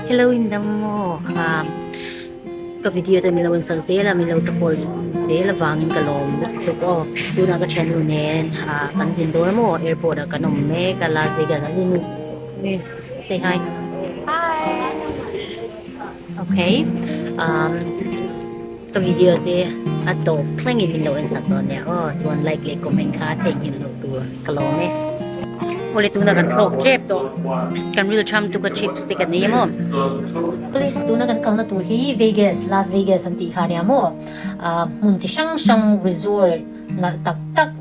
Hello in dam maw um ka video te min lo en sak zel a min lo support zel avangin ka lawm lutuk aw tunah ka thiannu nen ah kan zin dawn maw airport ah kan awm mek a Las Vegas ah say hi hi okay um ka video te a tawp thlengin min lo en sak dawn nia aw chuan like leh comment kha theihnghilh loh tur ka lawm e. Awle tuna kan thlawk tep tawh kan ril tham tuk a chips te kan ei a maw. Awle tuna kan kalna tur hi Vegas Las Vegas an tih kha nia maw ah hmun chi hrang hrang resort nalh tak tak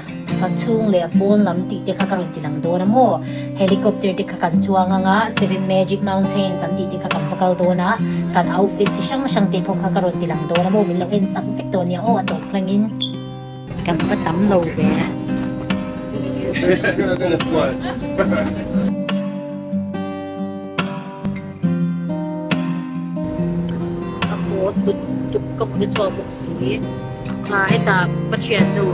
a chhung leh a pawn lam tih te kha ka rawn ti lang dawn a maw helicopter te kha kan chuang ang a seven magic mountains an tih te kha kan va kal dawn a kan outfit chi hrang hrang te pawh kha ka rawn ti lang dawn a maw min lo en sak vek dawn nia aw a tawp thlangin. Kan va tam lo ve. A vawt lut tuk ka hmu chhuak bawk si. Ah hetah ka thiannu.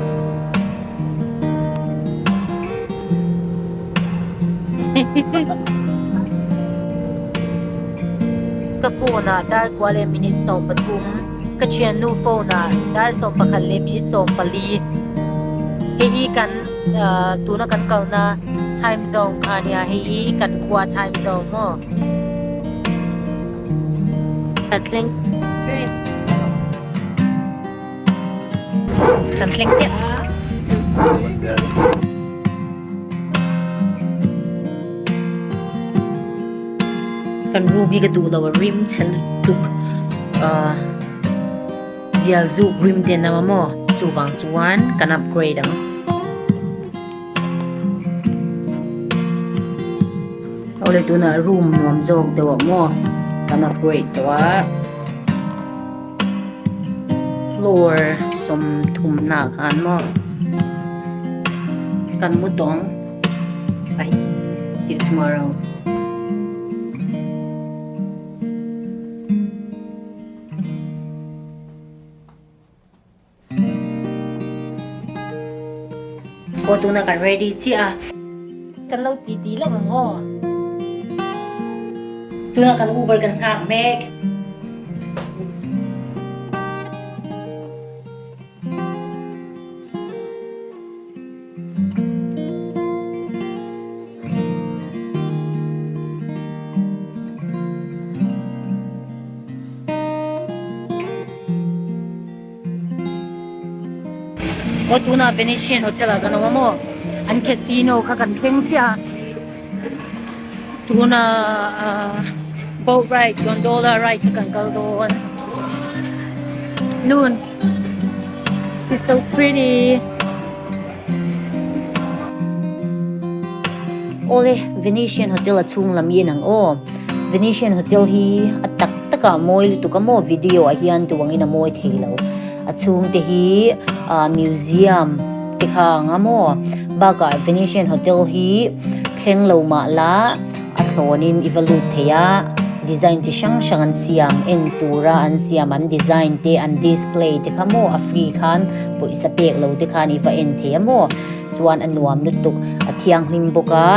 Ka phone ah dar kua leh minute 13. Ka thiannu phone ah dar 11 leh minute 14. Hei hi kan tuna kan kalna time zone kha ania hei hi kan khua time zone maw. Kan thleng tep. Kan thleng chiah. Kan room hi ka duh lo a rim chhe lutuk ahh zial zuk rim te an awm a maw chuvang chuan kan upgrade ang. Awle tunah room nuam zawk deuh ah maw kan upgrade tawh a floor 30 ah khan maw kan mu tawh ang. Bye see you tomorrow. Aw tuna kan ready chiah a. Kan lo ti ti lo ang aw. Tuna kan Uber kan nghak mek. Aw tunah Venetian Hotel ah kan awm a maw an casino kha kan thleng chiah a tunah ahh boat ride gondola ride kha kan kal dawn noon she's so pretty. Awle Venetian Hotel a chhung lam hi a nang aw Venetian Hotel hi a tak tak ah mawi lutuk a maw video ah hian duh angin a mawi thei lo a chhung te hi ah museum te kha ang a maw bakah Venetian Hotel hi thleng lo mah la a thlawn in i va lut thei a design chi hrang hrang an siam en tura an siam an design te an display te kha maw a free khan pawisa pek lo te khan i va en thei a maw chuan a nuam lutuk a thianghlim bawk a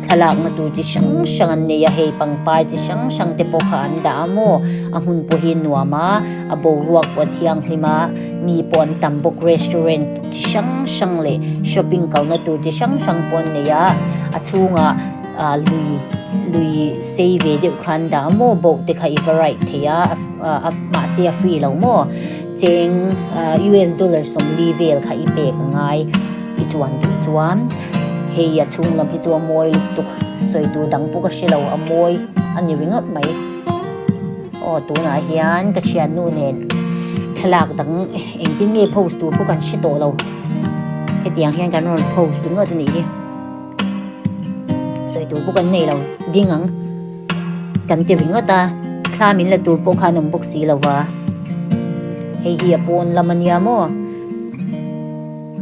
thlalakna tur chi hrang hrang an nei a hei pangpar chi hrang hrang te pawh kha an dah a maw a hmun pawh hi a nuam a a boruak pawh a thianghlim a mi pawh an tam bawk restaurant chi hrang hrang leh shopping kalna tur chi hrang hrang pawh an nei a a chhungah ah lui lui sei ve deuh kha an dah a maw boat te kha i va ride thei a a mahse a free lo maw cheng ah US dollar 40 vel kha i pek a ngai i chuan duh chuan hei a chhung lam hi chu a mawi lutuk sawi tur dang pawh ka hre lo a mawi a ni ringawt mai aw tunah hian ka thiannu nen thlalak dang engtin nge post tur pawh kan hre tawh lo hetiang hian kan rawn post ringawt a nih hi. Sawi tur pawh kan nei lo ding ang kan ti ringawt a thla min la tur pawh khan awm bawk si lo va hei hi a pawn lam a nia maw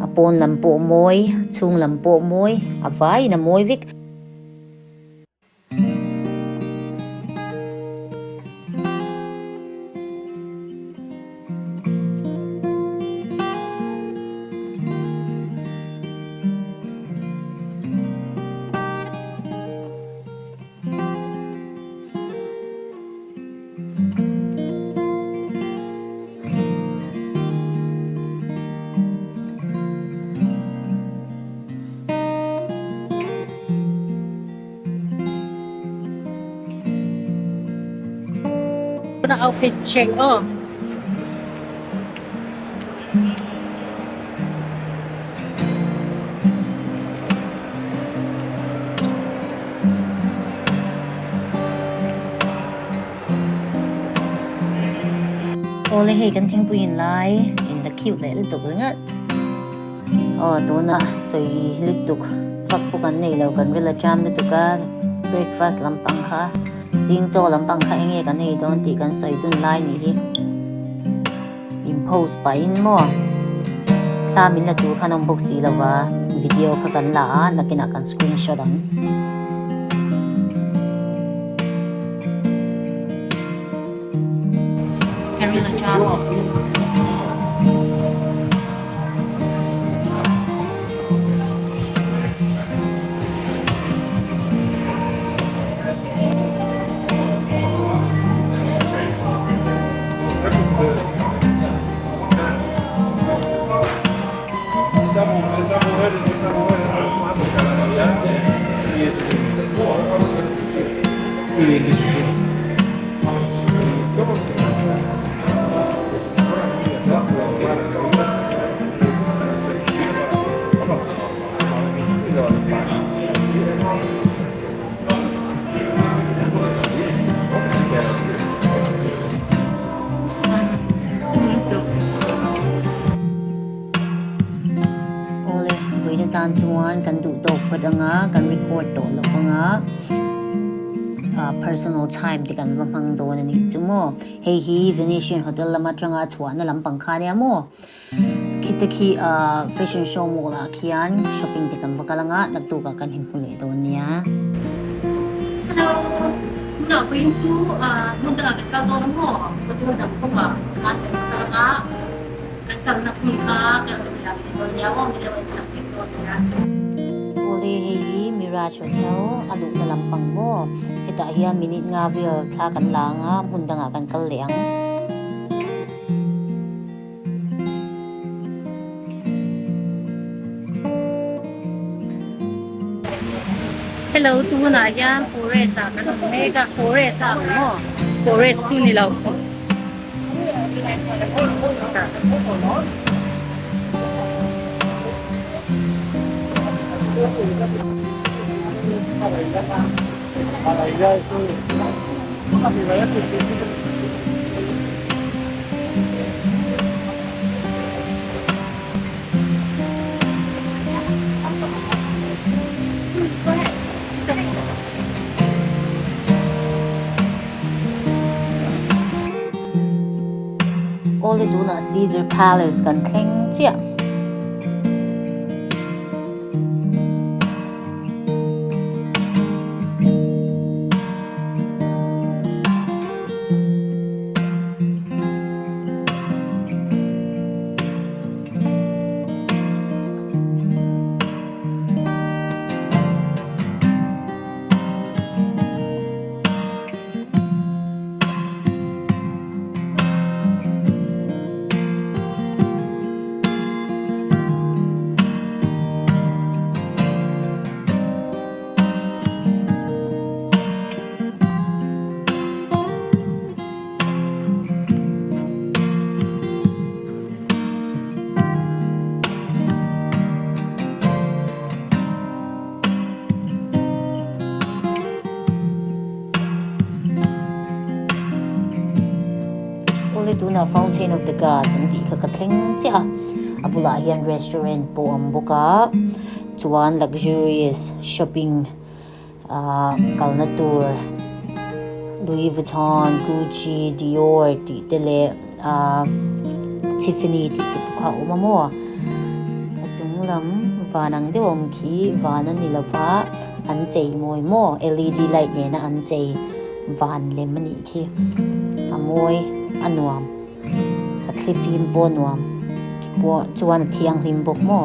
a pawn lam pawh mawi chhung lam pawh mawi a vaiin a mawi vek. Tuna outfit check aw. Awle hei kan thingpui in lai in la cute leh lutuk ringawt. Aw tunah sawi lutuk fak pawh kan nei lo kan ril a jam lutuk a breakfast lampang kha zing chaw lampang kha enge kan ei dawn tih kan sawi dun lai nih hi in post pahin maw thla min la tur khan a awm bawk si lo va video kha kan la a nakinah kan screenshot ang. Awle, vawiin atan chuan kan duh tawk phawt anga kan record tawh lo vanga personal time te kan va hmang dawn a nih chu maw. Hei hi Venetian Hotel lam atanga chhuahna lampang kha ania maw. Khite khi fashion show mall ah khian shopping te kan va kal anga naktuk ah kan inhmu leh dawn nia. Hello, tunah vawiin chu hmun dangah kan kal dawn a maw? Hotel dang kawngah khan kan va kal anga kan kalna hmun kha kan rawn lang leh dawn nia aw, min lo en sak vek dawn nia. Awle hei hi Mirage Hotel a luhna lampang maw? Hetah hian minute nga vel thla kan la anga hmun dangah kan kal leh ang. Hello tunah hian forest ah kan awm mek a forest a ang maw forest chu ni lo. Awle tunah Caesar Palace kan thleng chiah. Awle tunah Fountain of the Gods an tih kha ka thleng chiah a, a bulah hian restaurant pawh a awm bawk a, chuan luxurious shopping ahh kalna tur Louis Vuitton, Gucci, Dior tih te leh ahh Tiffany tih te pawh kha a awm a maw a chung lam van ang deuh a awm khi van a ni lova an chei mawi maw L E D light nena an chei. Van lem a nih khi a mawi a nuam a thlifim pawh a nuam pawh chuan a thianghlim bawk maw.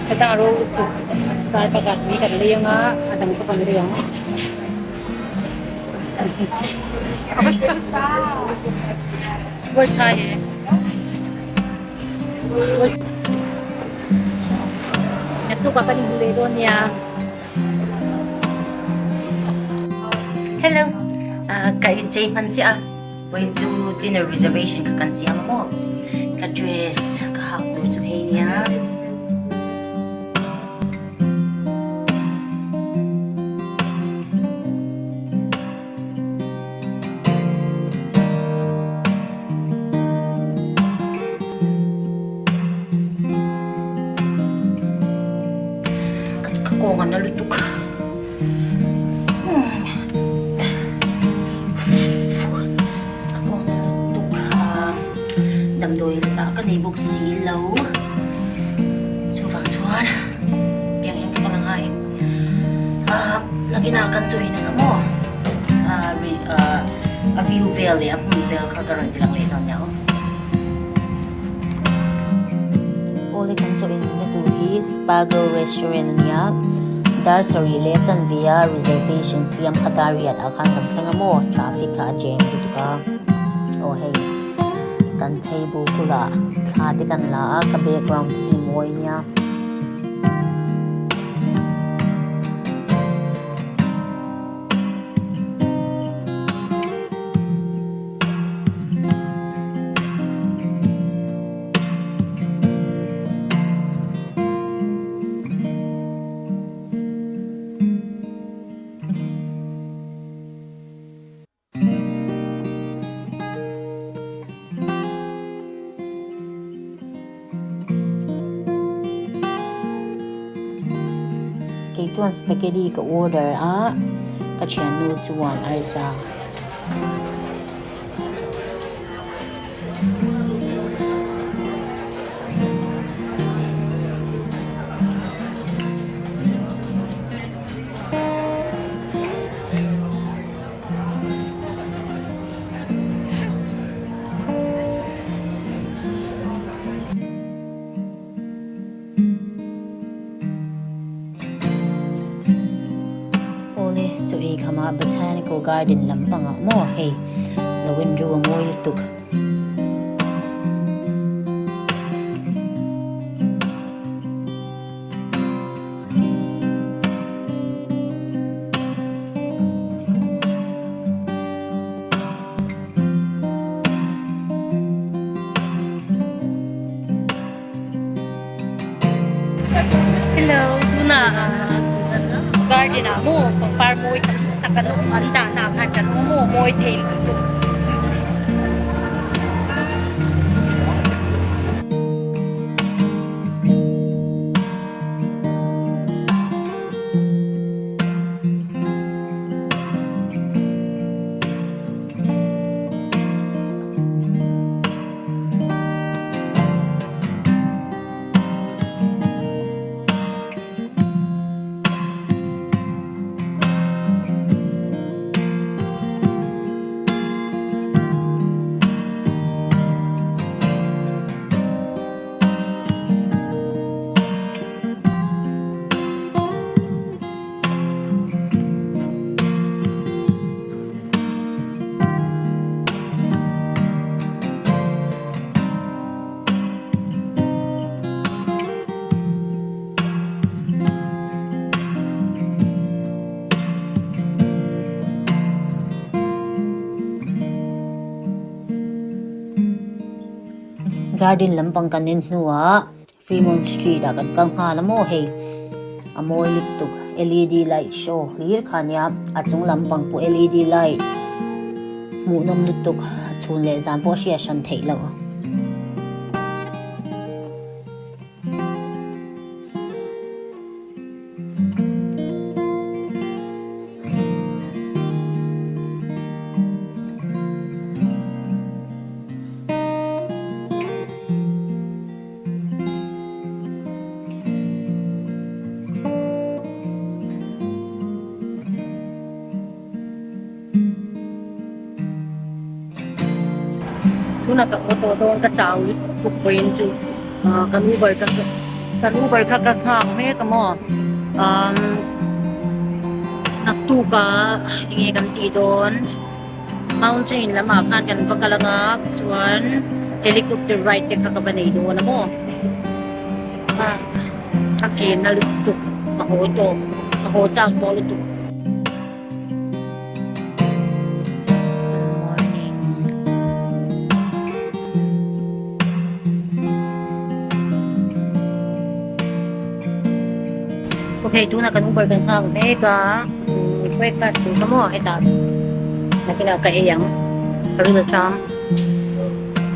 Heta ro lutuk star pakhat hi kan lei anga a dang pawh kan lei ang. Vawi tha e. Naktuk ah kan inhmu leh dawn nia. Hello, ka inchei hman chiah a, vawiin chu dinner reservation kha kan siam a maw? Ka dress ka hak tur chu hei nia. Ka kawng a na lutuk. Ka kawng a na lutuk a, damdawi lah ka nei bawk si lo. Chuvang chuan piang em ka la ngai. Nakinah kan chawi na kha maw? A view vel leh a hmun vel kha ka rawn ti lang leh dawn nia aw. Awle kan chaw in na tur hi Spago restaurant a nia. Dar sarih leh chanve a reservation siam kha dar riat ah khan kan thleng a maw traffic kha a jam lutuk a. Aw hei kan table bulah thla te kan la a ka background te hi mawi nia. Kei chuan spaghetti ka order a, ka thiannu chuan arsa. Awle chaw ei khamah Botanical Garden lampangah maw hei lo en reuh a mawi lutuk. Hello, tunah garden ah maw pangpar mawi tak tak an awm an dahna ah khan kan awm maw mawi thei lutuk. Garden lampang kan en hnuah Fremont Street ah kan kal nghal a maw hei a mawi lutuk led light show hlir kha nia a chung lampang pawh led light hmuhnawm lutuk chhun leh zan pawh a hriat hran theih loh. Tunah ka haw tawh dawn ka chau lutuk vawiin chu kan uber ka kan uber kha ka nghak mek a maw umm naktuk ah enge kan tih dawn. Mountain lamah khan kan va kal anga chuan helicopter ride te kha ka va nei dawn a maw a ke na lutuk ka haw tawh ka haw chak tawh lutuk. Okay tunah kan Uber kan nghak mek a breakfast tur ka maw hetah nakinah ka ei ang ka ring a chang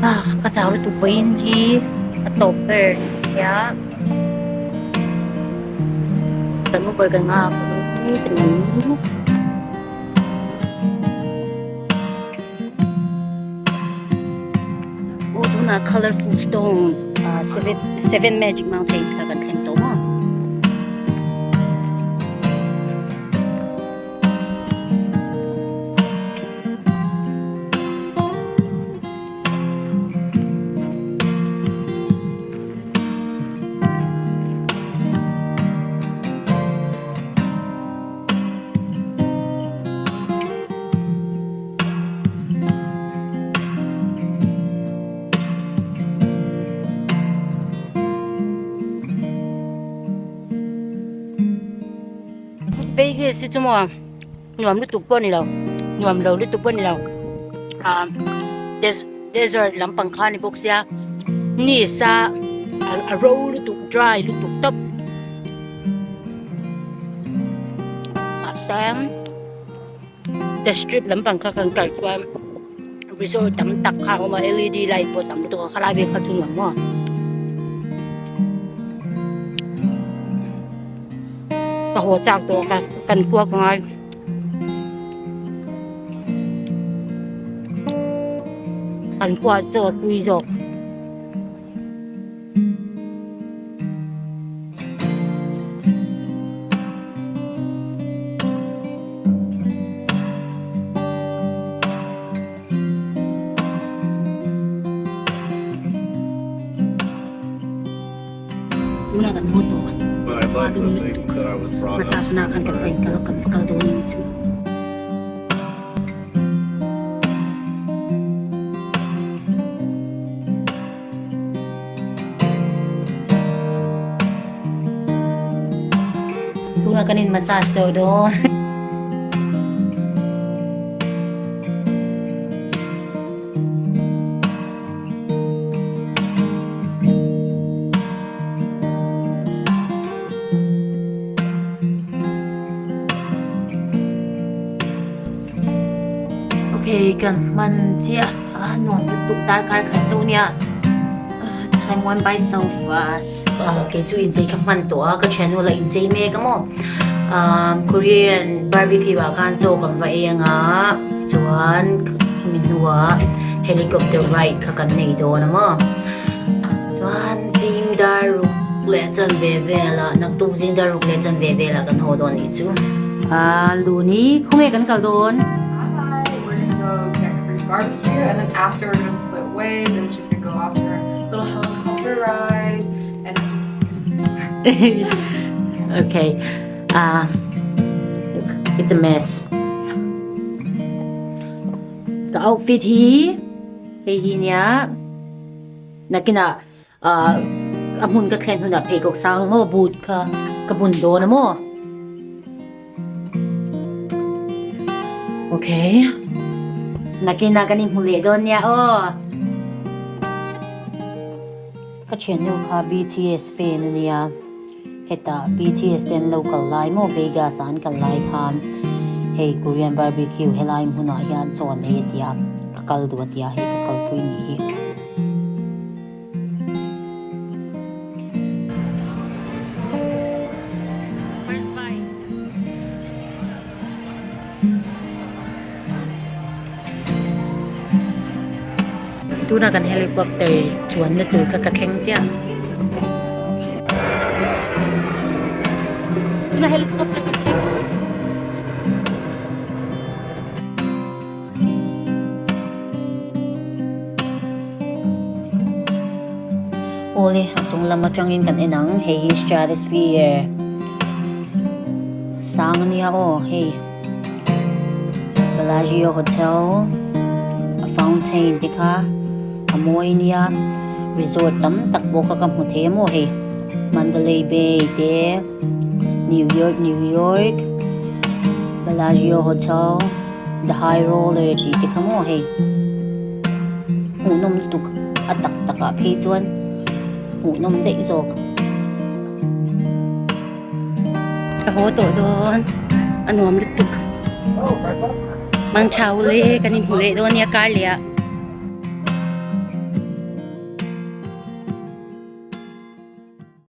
ah ka chau lutuk vawiin hi a tawp ber nia kan Uber kan nghak mek a ni. Aw tunah colourful stone ah seven magic mountains kha kan thleng tawh maw. Vegas hi chu maw nuam lutuk pawh a ni lo nuam lo lutuk pawh a ni lo ah desert lampang kha a ni bawk sia ni sa a ro lutuk dry lutuk tawp. Mahse the strip lampang kha kan kal chuan resort tam tak kha a awm a L E D light pawh tam lutuk a khalai vel kha chu nuam maw. Ka haw chak tawh a kan khua ka ngai. Kan khua chaw a tui zawk. Tunah kan haw tawh a dum lutuk hmasa khan kan va inkal kan va kal dawn anih chu. Tunah kan in massage tawh dawn. Okay kan hman chiah a nuam lutuk darkar khat chu nia time went by so fast kei chu inchei ka hman tawh a ka thiannu la inchei mek a maw Korean barbecue ah khan chaw kan va ei anga chuan hemi hnuah helicopter ride kha kan nei dawn a maw chuan zing dar ruk leh chanve velah naktuk zing dar ruk leh chanve velah kan haw dawn anih chu. Aa Luni khawnge kan kal dawn? Hi, we're gonna go get Korean barbecue and then after we're gonna split ways and she's gonna go off to her little helicopter ride and I'm just Okay uh look it's a mess. Ka outfit hi hei hi nia nakinah ah a hmun ka thlen hunah pheikhawk sang maw boot kha ka bun dawn a maw. Okay nakinah kan inhmu leh dawn nia aw. Ka thiannu kha BTS fan a nia, hetah BTS te an lo kal lai maw Vegas ah an kal lai khan hei Korean barbecue helai hmunah hian chaw an ei a tia, ka kal duh a tia hei ka kalpui nih hi. Tuna kan helicopter chuanna tur kha ka thleng chiah. Tuna helicopter kan thleng tawh. Awle a chung lam atangin kan en ang hei hi stratosphere sang ania aw hei Bellagio hotel a fountain te kha a mawi ania resort tam tak pawh kha ka hmu thei a maw hei Mandalay Bay te New York New York Bellagio hotel The High Roller tih te kha maw hei hmuhnawm lutuk a tak tak ah phei chuan hmuhnawm daih zawk. Ka haw tawh dawn a nuam lutuk. Mangtha ule kan inhmu leh dawn nia kar leh ah.